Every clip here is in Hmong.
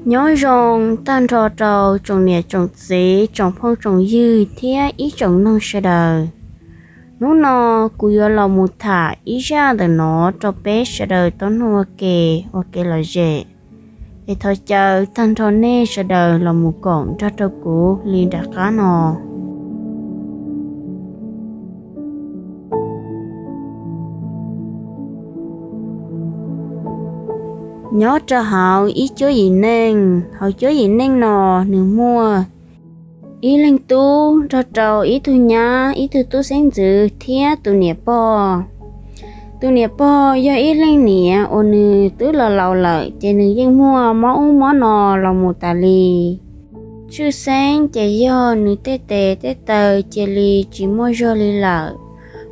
Nyob zoo tag nrho rau tsoom niam tsoom txiv, tsoom phooj tsoom ywg thiab ib tsoom noog sawv daws. Hnub no kuv yuav los mus tham ib zaj ntawm no rau peb sawv daws tau mloog ua ke, ua kev lom zem. Es thov caw tag nrho nej sawv daws los mus koom nrog rau kuv li nram qab no. Nyob rau hauv ib cuab yim neej, hauv cuab yim neej no nws muaj ib leeg tub nrog rau ib tug nyab, ib tug tub xeeb ntxwv thiab tus niam pog. Tus niam pog yog ib leej niam uas nws twb los laus lawm ces nws yeej muaj mob ub mob no los mus tas li. Tshwj xeeb ces yog nws tej tes tej taw cia li tsis muaj zog li lawm.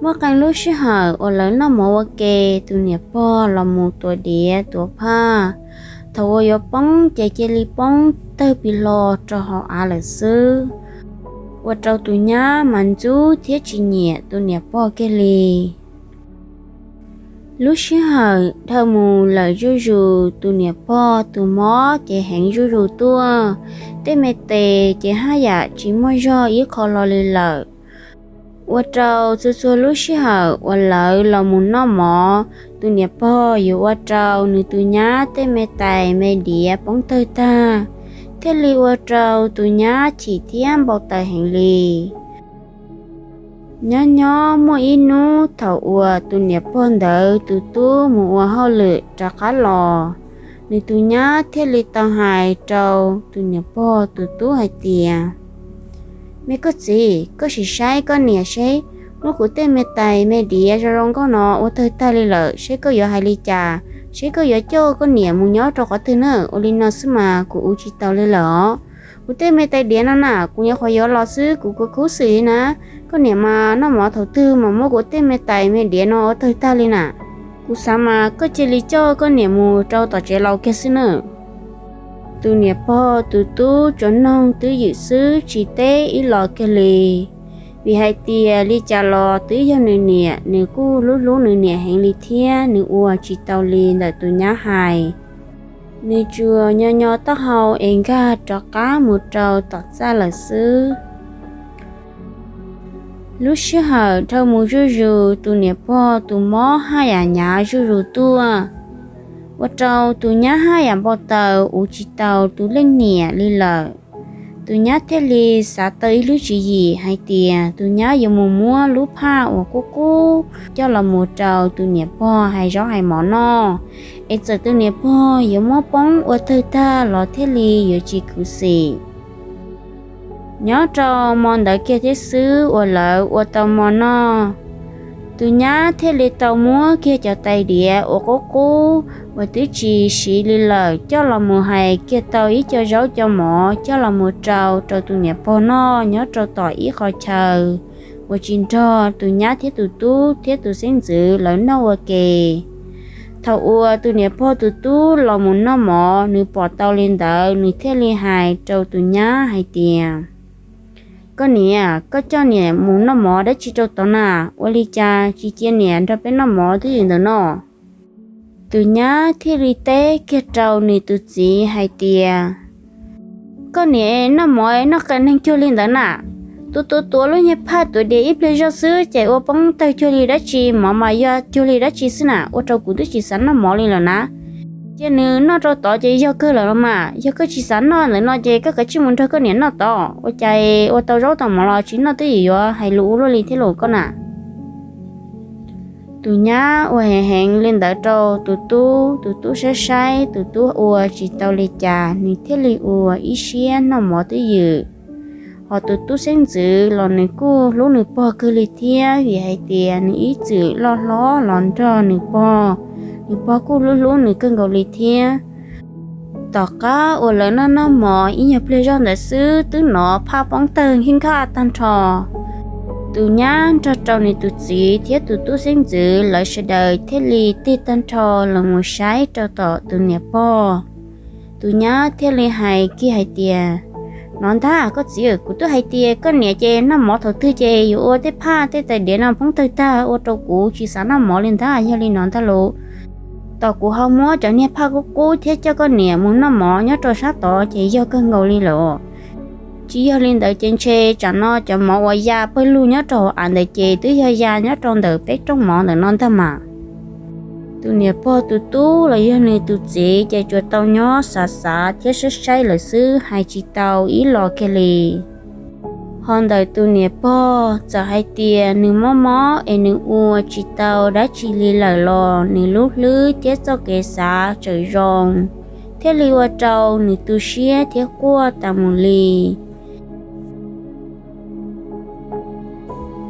Muaj qee lub sij hawm uas lawv noj mov ua ke, tus niam pog los mus tuav diav tuav phaj, thaum uas yuav poob ces cia li poob tawg pis hlo rau hauv av lawm xwb, ua rau tus nyab mas ntxub thiab tsis nyiam tus niam pog kiag li. Lub sij hawm dhau mus lawm zuj zus, tus niam pog tus mob ces heev zuj zus tuaj, tej me tes ces haj yam tsis muaj zog ib qho hlo li lawm. Ua rau txhua txhua lub sij hawm uas lawv los mus noj mov, tus niam pog yuav ua rau nws tus nyab tej me tais me diav poob tawg tag, thiaj li ua rau tus nyab chim thiab npau taws heev li. Nyob nyob muaj ib hnub thaum uas tus niam pog ntawd tus tub mus ua hauj lwm rov qab los, nws tus nyab thiaj li tau hais rau tus niam pog tus tub hais tias, Me koj txiv, koj sim saib koj niam seb, muab kuv tej me tais me diav zoo zoo nkauj no ua tawg tag li lawm, seb koj yuav hais li cas, seb koj yuav coj koj niam mus nyob rau qhov twg na. Ua li no xwb mas kuv ua tsis taus li lawm os. Kuv tej me tais diav no na, kuv nyuam qhuav yuav los xwb, kuv kuj khub xwm li na. Koj niam mas noj mov thaum twg mas muab kuv tej me tais me diav no ua tawg tag li na. Kuv xav mas koj cia li coj koj niam mus rau tom tsev laus kiag xwb nawb. Tus niam pog tus tub tsuas noog twj ywm xwb tsis teb ib los kiag li, vim hais tias li cas los twb yog nws niam, nws kuj hlub hlub nws niam heev li thiab nws ua tsis tau li ntawm tus nyab hais. Nws tsuas nyo nyo taub hau es nkag rov qab mus rau tom txaj lawm xwb. Lub sij hawm dhau mus zuj zus, tus niam pog tus mob haj yam hnyav zuj zus tuaj, ua rau tus nyab haj yam npau taws ua tsis tau tus leej niam li lawm. Tus nyab thiaj li xav tau ib lub tswv yim hais tias tus nyab yuav mus muab lub phaj uas qub qub coj los mus rau tus niam pog hais zaub hais mov noj, es txawm tus niam pog yuav muab poob ua tawg tag los thiaj li yuav tsis khuv xim. Nyob rau hmo ntawd kiag thiab xwb uas lawv ua tau hmo noj, tus nyab thiaj li tau muab kiag cov tais diav uas qub qub uas twb tsis siv li lawm coj los mus hais kiag tau ib co zaub co mov coj los mus rau rau tus niam pog noj nyob rau tom ib qho chaw uas tsis nrog tus nyab thiab tus tub thiab tus xeeb ntxwv lawv noj ua ke. Thaum uas tus niam pog tus tub los mus noj mov, nws pom tau li ntawd, nws thiaj li hais rau tus nyab hais tias, Koj niam, koj coj niam mus noj mov dab tsi rau tod na? Ua li cas tsis cia niam nrog peb noj mov twj ywm ntawm no? Tus nyab thiaj li teb kiag rau nws tus txiv hais tias, Koj niam noj mov noj qias neeg cuag li ntawd na. Tus tuav tuav lub niag phaj tuav diav ib pliag zog xwb ces ua poob tawg cuag li dab tsi, mov mas yog cuag li dab tsi xwb na, ua rau kuv twb tsis xav noj mov li lawm na. Cia nws noj rau tod ces yog kawg lawm los mas. Yog koj tsis xav noj ntawm no ces koj kav tsij mus nrog koj niam noj tod. Ua cas ua tau zaub tau mov los tsis noj twj ywm yuav hais lus ua luaj li thiab los koj na? Tus nyab ua heev heev li ntawd rau tus tub, tus tub saib saib tus tub ua tsis tau li cas, nws thiaj li ua ib siab noj mov twj ywm. Hos tus tub xeeb ntxwv los nws kuj hlub nws pog kawg li thiab, vim hais tias nws ib txwm loj hlob los nrog nws pog, nws pog kuj hlub hlub nws kawg nkaus li thiab. Tom qab uas lawv noj noj mov ib nyuag pliag zog ntawd xwb, twb hnov phaj poob tawg nkig nkaj tag nrho. Tus nyab nrog rau nws tus txiv thiab tus tub xeeb ntxwv lawv sawv daws thiaj li tig tag nrho los mus saib rau tom tus niam pog. Tus nyab thiaj li hais kiag hais tias, Nov ntag koj txiv, kuv twb hais tias koj niam ces noj mov thaum twg ces yuav ua tej phaj tej tais diav no poob tawg tag ua rau kuv tsis xav noj mov li ntag, yog li no ntag lauj. Tos kuv ho muab cov niag phaj qub qub thiab coj koj niam mus noj mov nyob rau sab tod ces yog kawg nkaus li lawm. Tsis yog li ntawd ces ntshe tsam no cov mov uas ya pawg lug nyob rau av ntawd ces twb yog ya nyob rau ntawm peb rooj mov ntawm no ntag mas. Tus niam pog tus tub los yog nws tus txiv ces tsuas tau nyob xav xav thiab saib saib lawm xwb, hais tsis tau ib los kiag li. Ho ntawm tus niam pog, txawm hais tias nws mob mob es nws ua tsis tau dab tsi li lawm los nws lub hlwb thiab txoj kev xav tseem zoo, thiaj li ua rau nws tu siab thiab quaj tas mus li.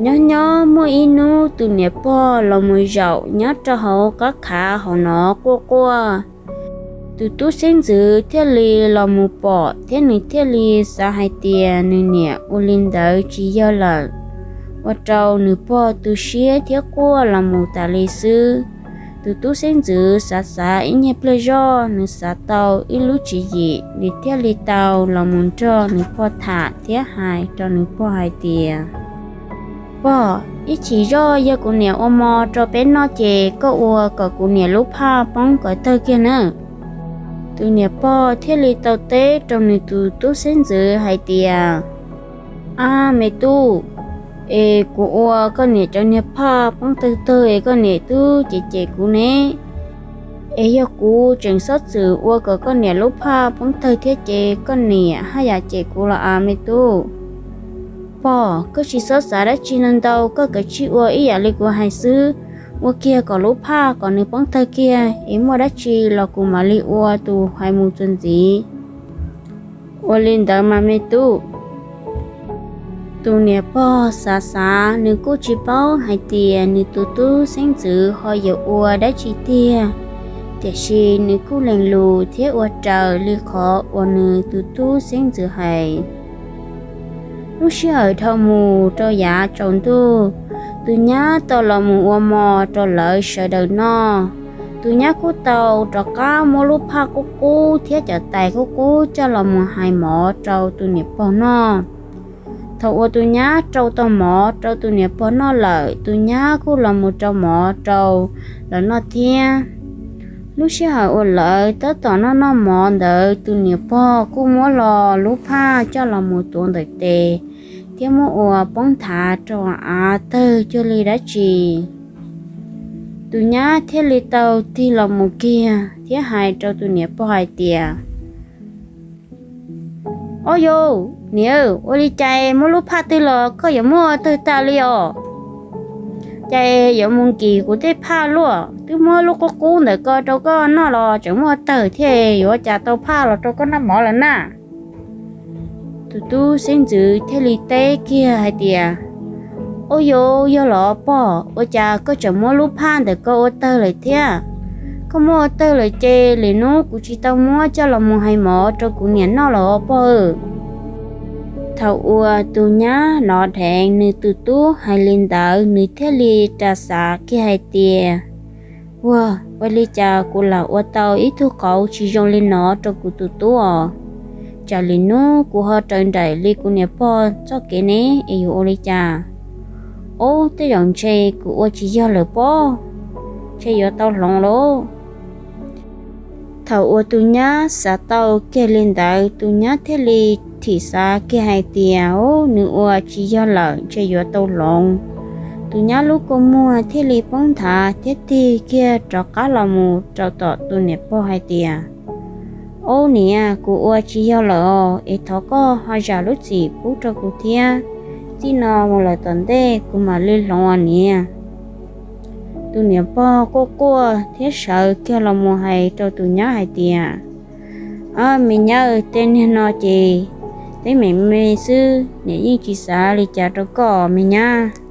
Nyob nyob muaj ib hnub tus niam pog los mus zaum nyob rau hauv qab khav hauv no quaj quaj. Tus tub xeeb ntxwv thiaj li los mus pom thiab nws thiaj li xav hais tias nws niam ua li ntawd tsis yog lawm, ua rau nws pog tu siab thiab quaj los mus tas li xwb. Tus tub xeeb ntxwv xav xav ib nyuag pliag zoj, nws xav tau ib lub tswv yim, nws thiaj li tau los mus nrog nws pog tham thiab hais rau nws pog hais tias, Pog, ib chim zoj yog kuv niam ua mov rau peb noj ces koj ua kom kuv niam lub phaj poob kom tawg kiag nawb. Tus niam pog thiaj li tau teb rau nws tus tub xeeb ntxwv hais tias, Ab me tub, es kuv ua koj niam cov niag phaj poob tawg tawg es koj niam twb cem cem kuv ne. Es yog kuv tseem xob txwm ua kom koj niam lub phaj poob tawg thiab ces koj niam haj yam cem kuv los av me tub. Pog, koj tsis txhob xav dab tsi ntau ntau, koj kav tsij ua ib yam li kuv hais xwb, ua kiag kom lub phaj kom nws poob tawg kiag es muaj dab tsi los kuv mam li ua tus hais mus txuas ntxiv. Ua li ntawd mas me tub. Tus niam pog xav xav nws kuj tsis paub hais tias nws tus tub xeeb ntxwv ho yuav ua dab tsi tiag, tiam sis nws kuj lees lus thiab ua raws li qhov uas nws tus tub xeeb ntxwv hais. Lub sij hawm dhau mus rau yav tsaus ntuj, tus nyab tau los mus ua mov rau lawv sawv daws noj. Tus nyab kuj tau rov qab muab lub phaj qub qub thiab cov tais qub qub coj los mus hais mov rau tus niam pog noj. Thaum uas tus nyab rau tau mov rau tus niam pog noj lawm, tus nyab kuj los mus rau mov rau lawv noj thiab. Lub sij hawm uas lawv tab tom noj noj mov ntawd, tus niam pog kuj muab los lub phaj coj los mus tuav ntawm tes thiab muab ua poob nthav rau av tawg cuag li dab tsi. Tus nyab thiaj li tau tig los mus kiag thiab hais rau tus niam pog hais tias, Ob yau, niam, ua li cas muab lub phaj twg los koj yuav muab tawg tas li os? Cas yuav mus nkim kuv tej phaj luaj? Twb muab lub qub qub ntawm ko rau koj noj los tseem muab tawg thiab, yuav cas tau phaj los rau koj noj mov lawm na? Tus tub xeeb ntxwv thiaj li teb kiag hais tias, Ub yau, yog los pog, ua cas koj tseem muab lub phaj ntawm ko ua tawg lawm thiab? Koj muab ua tawg lawm ces lwm hnub kuv tsis tau muab coj los mus hais mov rau kuv niam noj lawm os pog. Thaum uas tus nyab hnov dheev nws tus tub hais li ntawd, nws thiaj li ras xav kiag hais tias, Ua, ua li cas kuv lam ua tau ib tug qauv tsis zoo li no rau kuv tus tub os? Tsam lwm hnub kuv ho raws nraim li kuv niam pog txoj kev ne es yuav ua li cas? Ub, tej zaum ntshe kuv ua tsis yog lawm pob, ntshe yuav tau hloov lauj. Thaum uas tus nyab xav tau kiag li ntawd, tus nyab thiaj li thim xav kiag hais tias, Ub, nws ua tsis yog lawm, ntshe yuav tau hloov. Tus nyab lub kua muag thiaj li poob nthav thiab tig kiag rov qab los mus rau tom tus niam pog hais tias, Ub niam, kuv ua tsis yog lawm os, es thov koj ho zam lub txim pub rau kuv thiab. Txij no mus lawm tom ntej kuv mam li hloov os niam. Tus niam pog quaj quaj thiab sawv kiag los mus hais rau tus nyab hais tias, Ab me nyab, tej niag no ces teeb meem me xwb, niam yeej tsis xav li cas rau koj me nyab.